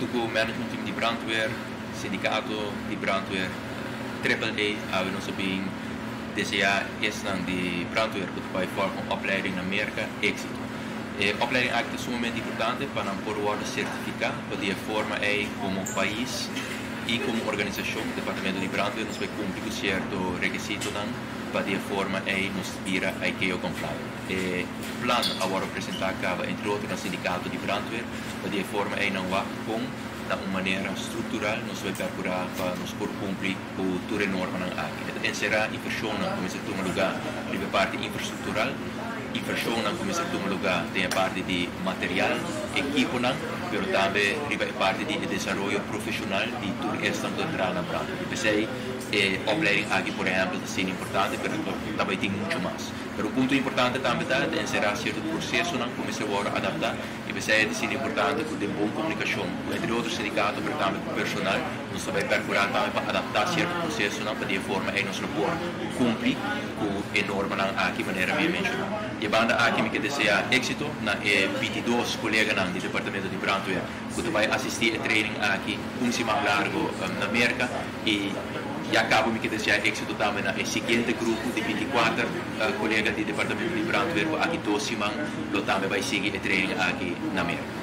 Huntu ku Management Team di Brandweer, Sindikato di Brandweer, Triple A, awe nos a bin deseá esnan di brandweer ku ta bai volg un opleiding na Merka éksito. E opleiding aki ta sumamente importante pa nan por wòrdu sertifiká pa di e forma ei komo pais i komo organisashon, Departamento di Brandweer, nos bai kumpli ku sierto rekisitonan pa di e forma ei nos bira ICAO compliant. E plan a wòrdu presentá kaba entre otro na sindikato di brandweer pa di e forma ei nan wak kon na un manera struktural nos bai perkurá pa nos por kumpli ku tur e normanan aki. E ta enserá invershonnan ku mester tuma lugá riba e parti infrastruktural, invershonnan ku mester tuma lugá den e parti di material, ekiponan, pero tambe riba e parti di e desaroyo profeshonal di tur esnan ku ta traha na brandweer. P'esei e opleiding aki por ehèmpel ta asina importante, pero ta bai tin muchu mas. Pero un punto importante tambe ta e ta enserá sierto prosesonan ku mester wòrdu adaptá. I p'esei e ta asina importante ku den bon komunikashon ku entre otro sindikato pero tambe ku personal nos ta bai perkurá tambe pa adaptá sierto prosesonan pa di e forma ei nos lo por kumpli ku e normanan aki manera mi a menshoná. Di e banda aki mi ke deseá éksito na e 22 koleganan di departamento di brandweer ku ta bai asistí e training aki un siman largo na Merka i ya kaba mi ke deseá éksito tambe na e siguiente grupo di 24 kolega di departamento di brandweer ku aki 2 siman lo tambe bai sigui e training aki na Merka.